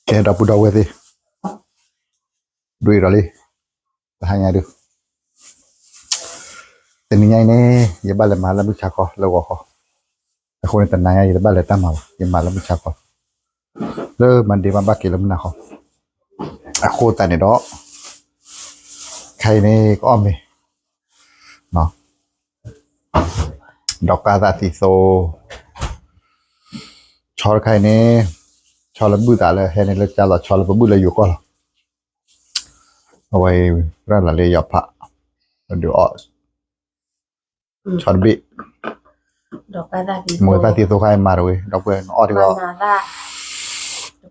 ကဲ ဒီပုၢ်ဒီဝဲၢ်သ့ၣ်, ဒိၣ်အံၤဒီးလံ, တဟါညါဒုး, တနံၤညါအံၤန့ၣ် ယဘၣ်လဲၤမၤလၢမုၢ်ဆါခီလၢဂီၤခီ, အဃိန့ၣ် တနၤညါယတဘၣ်လဲၤတၢ်မၤဘၣ်, ယမၤလၢမုၢ်ဆါခီ, လၢ Monday မးဘၣ်က့ၤလၢမုၢ်နၤခီ, အဃိသတးန့ၣ်ဒီး ခဲအံၤန့ၣ် ကအီၣ်မ့ၤ ဒီးကါသးသံသိ, ဆီတခါအံၤန့ၣ် ဆီလၢဘုၣ်သးလၢဟဲန့ၣ် လၢကၢ်လီၤဆီလၢပဘုၣ်လၢယိၤကီၢ်လီၤ, အဝဲရၤလီၤလၢယီၤဖး, ဒုးအီၣ် ဆီတဘ့ၣ်, မ့ၢ်သးသံသိခါအံၤမၤတဝဲ ဒီပုၢ်ဝဲၢ် နအီၣ်ဒံးအီၣ်, တ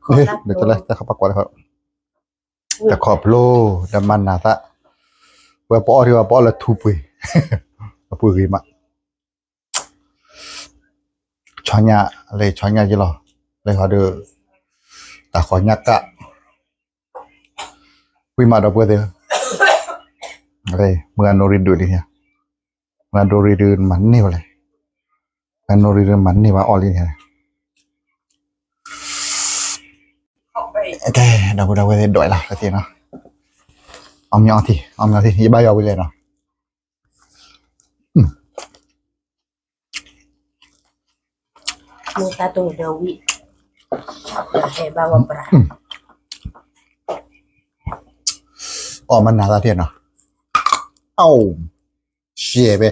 ခီပှၤ တခီဖျိ ဒီးမၤနၤသၣ်, ဝဲပအီၣ်ဒံးဝဲပအီၣ်လၢထူပှ့ၤ, အပှ့ၤဂ့ၤမး, ဆီညၣ်, လဲၤဆီညၣ်က့ၤလီၤ, လဲၤဟီဒီး တၢ်ဃီညၣ်ကၣ်, ဝံၤမးဒီပုၢ်ဝဲၢ်သ့ၣ်, မုၢ်ဂၤနိရံဒုးလံ, မုၢ်ဂၤနိရံဒုးမၤန့ၢ်ဝဲလဲၣ်, မုၢ်ဂၤနိရံဒုးမၤန့ၢ်ဘၣ်အီၣ်လံန့ၣ်, ကဲ ဒီပုၢ်ဒီဝဲၢ်သ့ၣ်ဒွးလီၤသ့ၣ်နီၤ, အီၣ်မ့ၤအီထံ အီၣ်မ့ၤအီထံ ယဘၣ်ယီၤဝံၤလဲၣ်နီၤ, မိၢ်သးတိၢ်ဒီးဝံၣ်, ဟဲဘၣ်ဝဲပြး, အီၣ်မၤနၤသၣ်ထံၣ်နီၤ, အိၣ်, ရှဲဘဲ,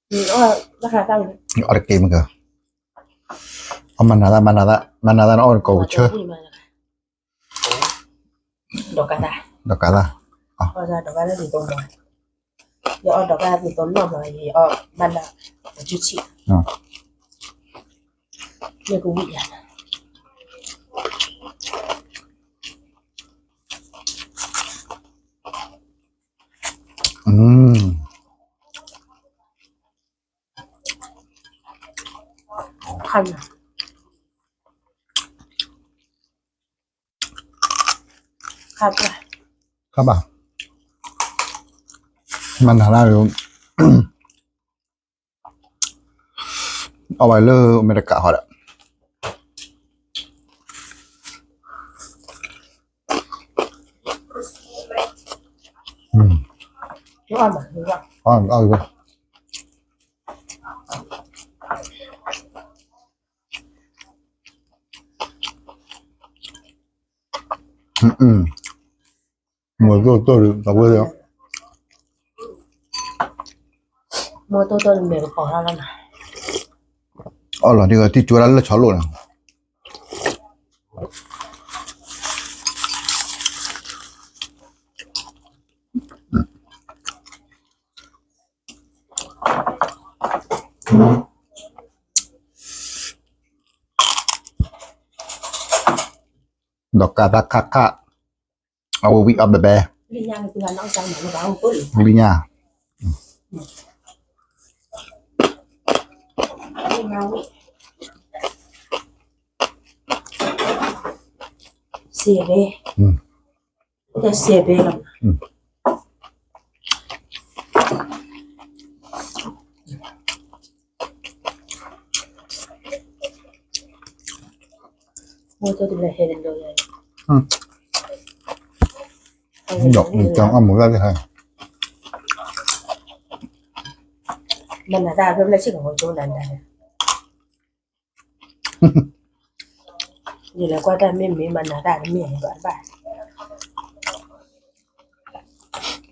အီၣ်တက့ၢ်မ့ၢ်က, အီၣ်မၤနၤသၣ် မၤနၤသၣ် မၤနၤသၣ်န့ၣ်အီၣ်ကီၢ်ပူၤဆၢ ဒီးကးသၣ်, ဒီးကးသၣ်, ယအီၣ်ဒီးကးသၣ်သံသိမး, ယအီၣ်ဒီးကးသၣ်သံသိနီၢ်မး ယအီၣ်ဘၣ်လၢတဆံဆံ, မ့ၢ်ကဝံၣ်ယၤ, ခါဘၣ်, မၤနၤသၣ် အဝဲလၢအမဲရကၤဟီဒီး, မိၢ်တိၢ်တိၢ်ဒီး မိၢ်တိၢ်တိၢ်ဒီးမဲာ်ကပီၤလီၤလီၤ, အီၣ်လီၤဒ်ကထံၣ်ကၠိဒၣ်လၢဆီလိၣ်န့ၣ်, ဒီးကးသၣ်ခါခါ, အဝဲဝံၣ်အီၣ်ဘဲဘဲ, လံညါ, စဲးဘဲ, စဲးဘဲလီၤ. မၤနၤသၣ် ယလဲၤကွၢ်တၢ်မ့ၢ်မ့ၢ်မၤနၤသၣ်တမ့ၢ်ဘၣ်ဘၣ်,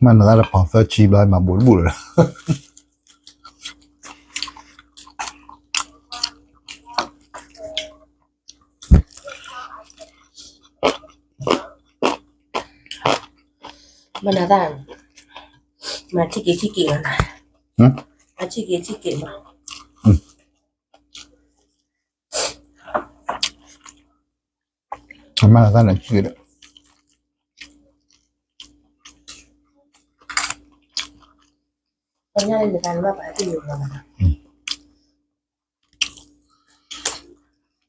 မၤနၤသၣ်တပီၤသၢဆံဘျီ မၤဘူးတဘူးလၢၤ. မၤနၤသၣ်, မၤထံက့ၤထံက့ၤလီၤ, အထံက့ၤထံက့ၤလီၤ. အမၤနၤသၣ်န့ၣ် ထံက့ၤဒီး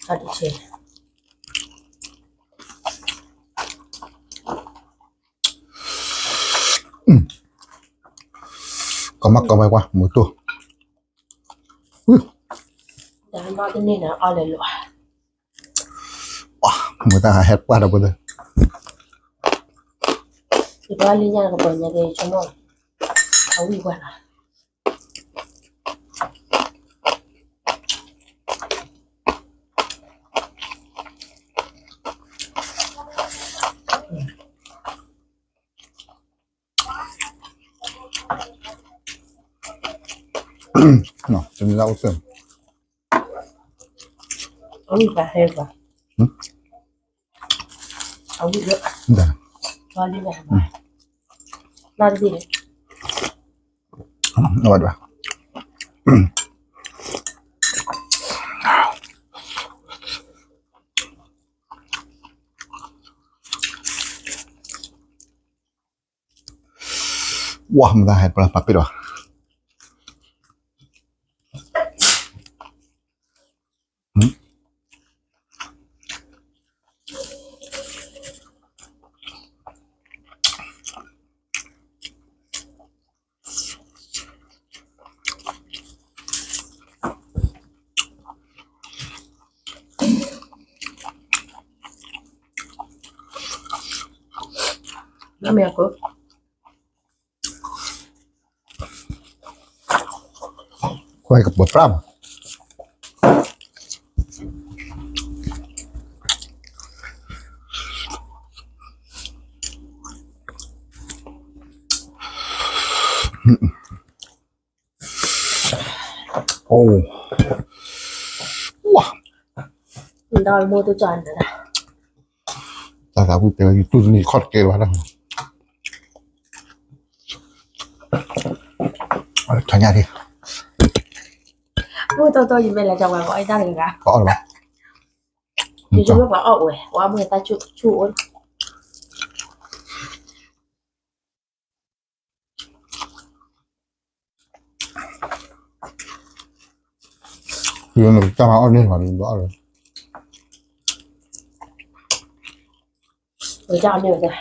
အတဆဲး, ကီမးကီမးကွၢ် မုၢ်တိၢ်, တၢ်ဘီတန့ၢ်န့ၣ် အီၣ်လဲၤလိာ်, မုၢ်တၢ်ဟဲပှၢ်ဒီးပသၢ, ယဘၣ်လၢညါကပၢၤညါက့ၤဆိကမိၣ်, အဝံၣ်ပှၢ်လီၤ. တမံၤလၢအိၣ်စၢၤ, အဝံၣ်ပှၢ်ဟဲပှၢ်, အဝံၣ်လၢ, ဘီလံ, ဘီလံ, အဝဲဒၣ် ဝါ မတၤဟဲပှၢ် ပာ်ပ့ၢ်လီၤ. ခွဲကပၢၤပြၢ်မး. အိၣ်, ဝါ, တၢ်သးဝံၣ်တဲဝဲ ယတူၢ်တန့ၢ်ခီၣ်တကဲဘၣ်လီၤ. ထီၣ်ညါဒံး, မုၢ်တီတီ ယမ့ၢ်လဲၤကၠီပှၤကအီၣ်တၢ်တဂၤ, ကအီၣ်လၢၤဘၣ်, ယမ့ၢ်ပှၤအီၣ်ဝဲ ပှၤမုၢ်တၢ်ဆူၣ်အိၣ်. ယနကစၢ်မၤအီၣ်န့ၢ်မး ယဘၣ်အီၣ်လၢၤ.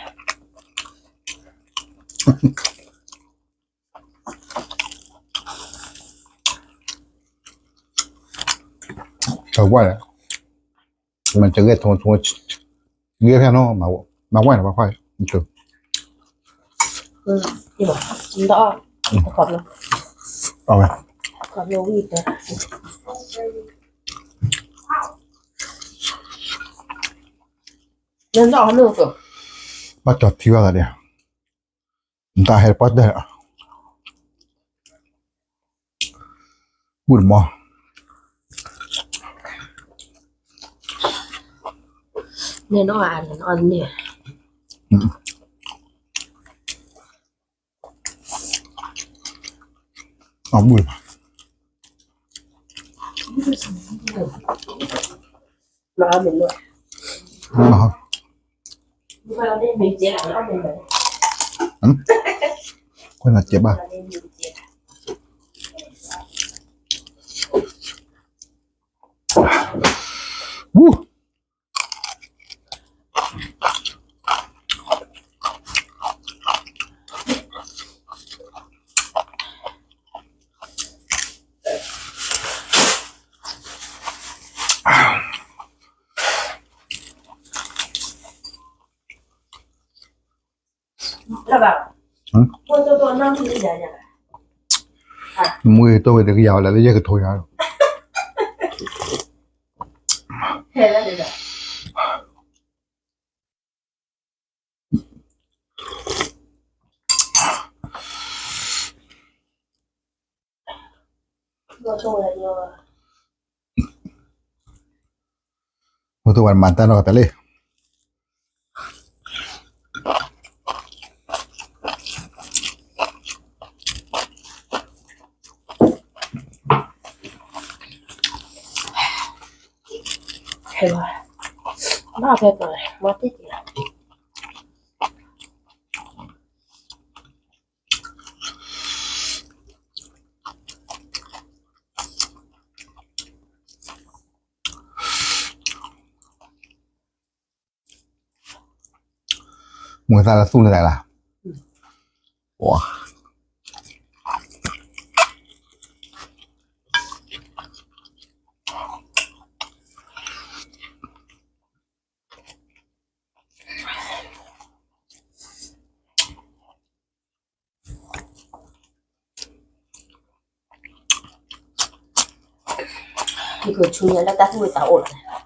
တဝဲၢ်, မ့ၢ်တဂဲၤထီၣ်ထီၣ်, ဂဲၤဖဲနီၤ, မၤဝဲန့ၣ် ပှၤခွါ, အဝဲ, ဘၣ်ကၠီထံဘၣ်သးဒဲး, နတၢ်ဟဲပှၢ်တၢၢ်, ဘူၣ်တမီၤ, န့ၣ်နီၤ, န့ၣ်, အဘူၣ်တမီၤ. ခွဲးနၤစဲးဘၣ်, ဝူ, မ့ၢ်တိၢ်ဝဲတကယၤဝဲလၢယဲၢ်ကထိယၤလီၤ. မ့ၢ်တိၢ်ဝဲမၤတၢ်နီၢ်ကတၢၢ်လံ. ဟဲလီၤ, ဘၣ်ဖဲပှၤမၤတ့ၢ်တ့ၢ်လီၤ. မုၢ်သၣ်လၢသူၣ်န့ၣ်တၢ်လၢ, ဝါ, ကဆူညါလၢတၢ်သူၣ်ဝဲတၢ်အိၣ်လီၤ.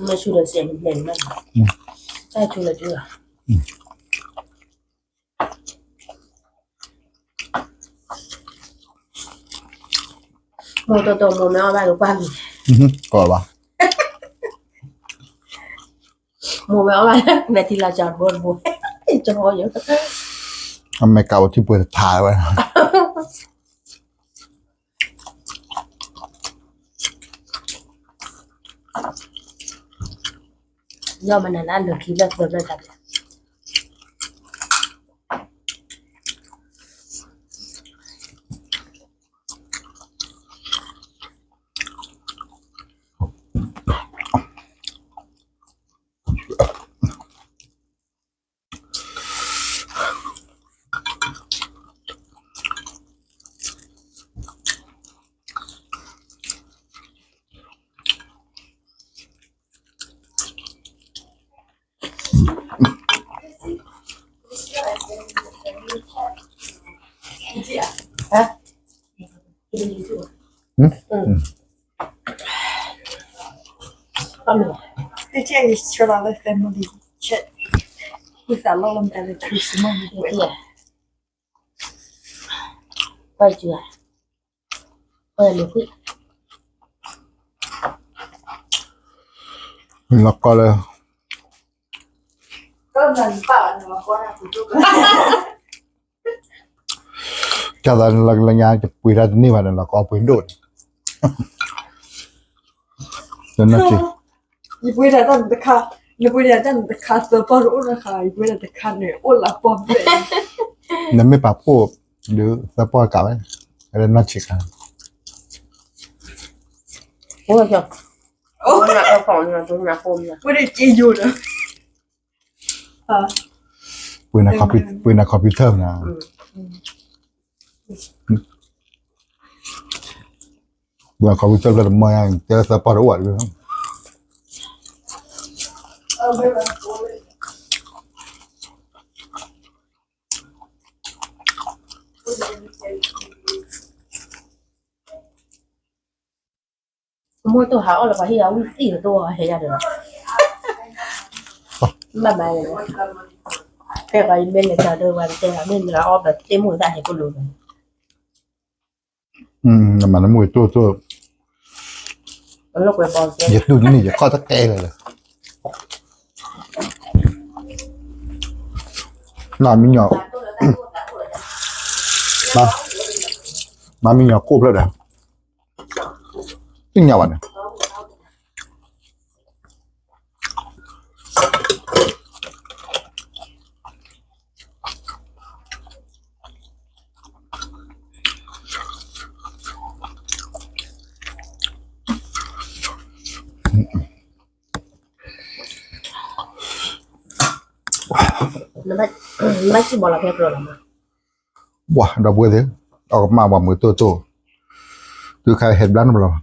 မ့ၢ်ဆူဒီးစဲးန့ၣ်န့ၣ်, တၢ်ဆူလီၤဆူလီၤ. မိၢ်တိၢ်တိၢ် မိၢ်မ့ၢ်အီၣ်ဘၣ်ဒီးကွၢ်မံၤ, ကိးဘၣ်, မိၢ်မ့ၢ်အီၣ်ဘၣ် မဲာ်ထံလီၤစှၤတဘိတဘိ, ကၠီယ, အမဲာ်ကးအိၣ်ထံပှဲၤတထးဝဲ. ယီၢ်မနုၤလၢအလၢာ်ခံလၢသၢဖျၢၣ်တၢ်ဖျၢၣ်. This year you should have a family chat with a lot of electricity. လီၤကီလၢ ကၢ်သးလၢညါ ယပှ့ၤတၢ်တန့ၢ်ဘၣ်န့ၣ် လီၤကီပှ့ၤဒိၣ်န့ၣ်, ယပှ့ၤဒၣ်တၢ်တခါ, နပှ့ၤဒၣ်တၢ်တခါ သၢပီၢ်တအိၣ်တခါ, ယပှ့ၤဒၣ်တခါန့ၣ် အိၣ်လၢပီၢ်ဘျဲၣ်, နမ့ၢ်ပာ်ဖှိၣ်ဒီး သၢပီၢ်ကးဝဲ, အဝဲနီၢ်ဆံးခါ, ပှ့ၤနၤ computer မနၤ, ပှ့ၤနၤ computer ဖျၢၣ်တမီၢ်ညါ တဲသၢပီၢ်တအိၣ်ဘၣ်တဘျီ. မိၢ်တိၢ်ဟးအီၣ်လၢပှၤဟံၣ်အဝံၣ်သံၣ်ကတိၢ်ဟဲယၤဒီး, ဘၣ်မၤ, တဲပှၤယမ့ၢ်လဲၤတၢ်ဒီး ပှၤတဲပှၤမ့ၢ်နၤအီၣ်ဘၣ်သ့ၣ်မိၢ်သၣ်ဟဲကလိာ်ဒီး, နမၤနမိၢ်တိၢ်တိၢ်, ယတူၢ်န့ၣ် ယခီၣ်တကဲလၢာ်လၢာ်, မၤမံညီၤ, မၤမံညီၤကိၣ်ဖျၢၣ်ဒီး သ့ၣ်ညါဘၣ်န့ၣ်. ဘၣ်စံၣ်ဘီလီၤဖဲကျိလီၤမး, ဝါ ဒီပုၢ်ဝဲၢ်သ့ၣ်, အကမၣ်ပှၤမုာ်တိၢ်တိၢ်, သုခါဟဲဘျါနဘျီလီၤ.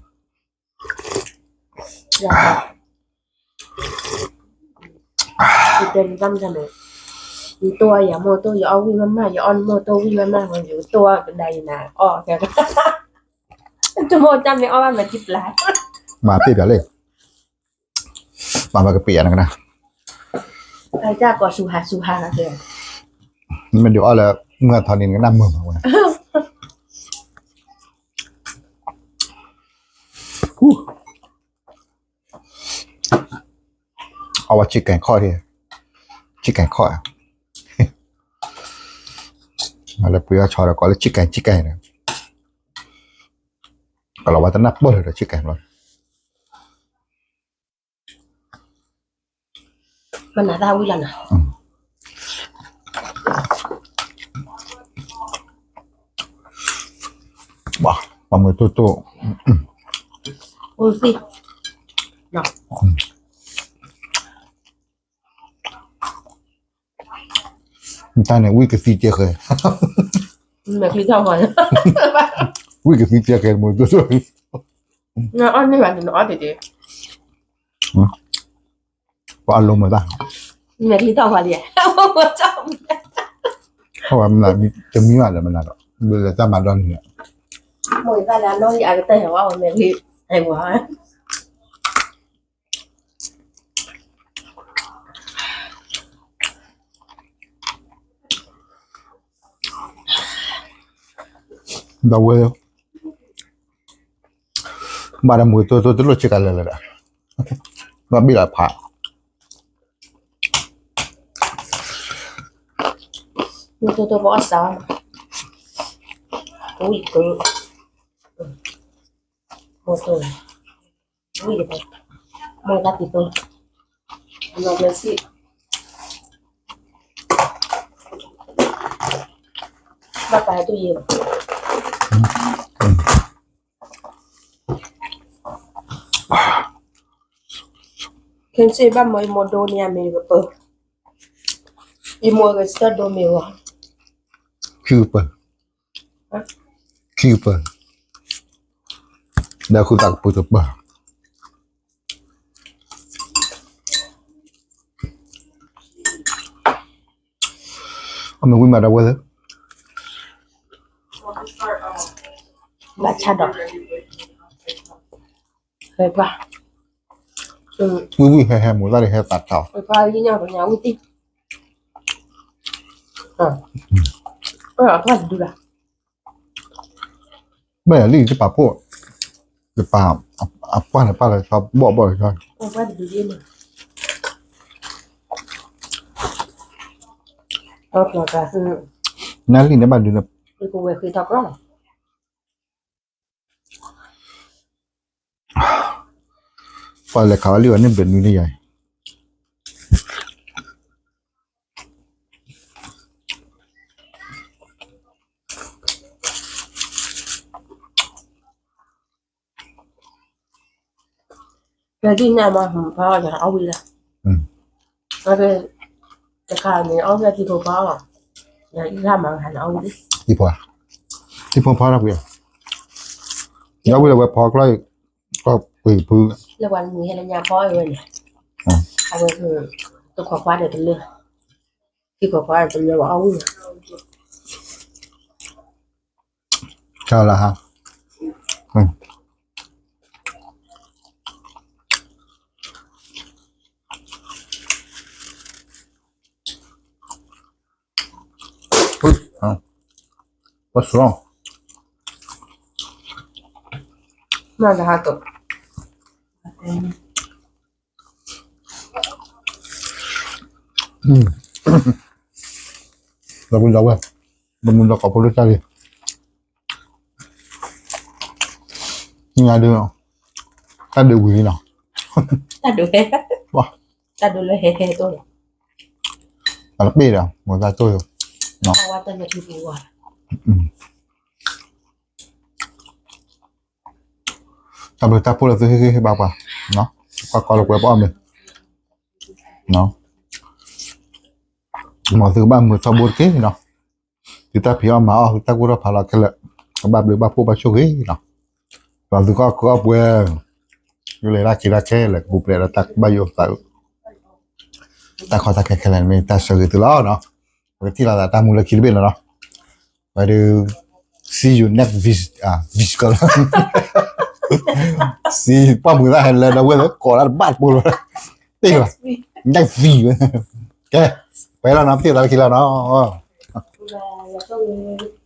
ယတဲနတၢ်မတၤန့ၣ်, ယတိၢ်ယမိၢ်တိၢ် ယအီၣ်ဝံၣ်မးမး ယအီၣ်နမိၢ်တိၢ်ဝံၣ်မးမး ယတိၢ်ကဒါယနၤအီၣ်, တမိၢ်တၢ်မ့ၢ်အီၣ်ဘၣ်မၤတံၢ်ပျၢ်, မၤပ့ၢ်ပျၢ်လံ, မၤမၤကပ့ၢ်ယၤနကနၣ်, တၢ်ကိးဆူဟးဆူဟး, မ့ၢ်ဒုးအီၣ်လၢ မုၢ်ထီၣ်န့ၣ် နကနၣ်မုာ်မးဝဲ အဝဲ chicken ခီၣ်, chicken ခီၣ်, လၢပှ့ၤအီၣ်ဆီဒီးကိးလၢ chicken chicken န့ၣ်, ကလီၤဝဲတနၢ်ပၢၢ်လၢဒီး chicken လီၤ. မနၤတၢ်ဝံၣ်လီၤနၤ, ပှၤမုာ်တိၢ်တိၢ်, တၢ်န့ၣ်ဝံၣ်ကသံကဲဃဲ, မ့ၢ်ချံထီၣ်မး, ဝံၣ်ကသံၣ်ကဲကဲမူးတိၢ်တိၢ်, နအီၣ်န့ၢ်ဘၣ်န့ၣ် နအီၣ်တ့ၢ်တ့ၢ်, ပှၤအလိၤမၤတၢ်, မဲာ်ချံထီၣ်ပှၤလံ, ထီၣ်ဝဲမနၤ, တမံဘၣ်ဒီးမနၤဒီး ဘၣ်လဲၤတၢ်မၤဒီနံၤ, မိၢ်တၢ်လၢအနီၢ်ဂံၢ်အါကတၢၢ်ဟဲဝဲအီၤမဲာ်ချံ, ဟဲဝဲ ဒီးဝဲ, ဘၣ်ဒီးမူးတိၢ်တိၢ်တလိၣ်ဆ့ကၤလၢာ်လၢာ်ဒီး, ဘၣ်ဘ့ၣ်လီၤဖး, မူးတိၢ်တိၢ်ပအီၣ်စး, ဝံၣ်တိၢ်, မူးတိၢ်, ဝံၣ်, မူးတၢ်တံၤတိၢ်, ဘၣ်ပာ်တူၢ်ယံၤ, ခဲစ့ၢ်ဘၣ်မ့ၢ်ယမိၢ်ဒိန့ၣ်အမ့ၢ်ကပၢၤ, ယမိၢ်ကစၢ်ဒိမ့ၢ်ဂီၤ, ခံကပၢၤ, ခံကပၢၤ, ဒီးဃုသးကပၢၤတပၢၤ, အမ့ၢ်ဝံၣ်မးဒီးဝဲလၢ, ဘၣ်ဆၣ်ဒီး, ဝံၣ်ဝံၣ်ဟဲဟဲမူးသၣ်န့ၣ်ဟဲသးထီၣ်, မ့ၢ်လံတပာ်ဖှိၣ်, တပာ်, အပှၢ်န့ၣ်ပာ်လီၤဆီဘီၣ်ဘီၣ်လီၤဆီ, နလံၣ်န့ၣ်ဘၣ်ဒုးန့ၣ်, ပှၤလဲၤခးဝဲလံဝဲန့ၣ်ဘျဲးနွံန့ၣ်ယၤအံၤ ဖဲဒ်န့ၣ်မး ဖီအီၣ်ယၤအီၣ်ဝံၤလီၤ, တခါန့ၣ် အီၣ်ဝံၤထံဖိဖီအီၣ်, ယၤအံၤလၢမၤဟးန့ၣ်အီၣ်ဝံၤ, ထံဖိ, ထံဖိဖီထီၣ်ကွံာ်, ယအီၣ်ဝံၤလၢဝဲဖီကျီၢ်, ကျီၢ်ပှ့ၤဖု, လၢပှၤနံၤဟဲလၢညါဖီအီၣ်ဝဲန့ၣ်, အဝဲ, တခွါခွါဒီးတလၢ, ထံခွါခွါဒီးတလၢဝဲအီၣ်ဝံၤ, ကလၢဟါ What's wrong? မ့ၢ်တဟါက ဒီပုၢ်ဒီဝဲၢ်, ဒီမုၢ်ဒီကိးဖိဒိၣ်တၢ်လံ, ညါဒုး, တၢ်ဒုးဝံၤလံနီၤ, တၢ်ဒုးဟဲ, တၢ်ဒုးလၢဟဲဟဲတိၢ်လီၤ, အတပ့ၢ်ဒီး မိၢ်သၣ်တိၢ်ယိာ်, တၢ်ဘျုးတၢ်ဖှိၣ်လၢသုဟ့ၣ်ဂံၢ်ဟ့ၣ်ဘါပှၤ, ပှၤကိးလၢပှဲၤပအီၣ်မ့ၤ, မ်သုကဘၣ်မုာ်ထီဘိတက့ၢ်နီၤ, သုတၢ်ဖံးအီၣ်မၤအီၣ် သုတၢ်ကူၣ်ထီၣ်ဖးလီၤခဲလၢာ်, ကဘၣ်ဘျုးဘၣ်ဖှိၣ်ဘၣ်ဆိၣ်ဂ့ၤနီၤ, ဒီးသုကအီၣ်ကီအီၣ်ပှဲၤ, ယိၣ်လဲၤတၢ်ခံးတၢ်ခဲလၢာ် ကပူၤဖျဲးဒီးတၢ်ဘၣ်ယိၣ်သး, တၢ်ကီတၢ်ခဲခဲလၢာ်န့ၣ် မ့ၢ်တၢ်ဆၢဂ့ၤသုလီၤနီၤ, ပကထံၣ်လိာ်သးတၢ်မူလၢခံတဘ့ၣ်လီၤနီၤ, ဝဲဒုး, see you next visit, visit, ပှၢ်မုာ်သၣ်ဟဲလၢဒီးဝဲလၢကိးတၢ်တဘၣ်တပိၤလီၤ, တ့ၢ်လီၤ, next visit, ကဲ, ပှဲၤလီၤနီၤ ပထံၣ်လိာ်သးလၢခံလီၤနီၤ.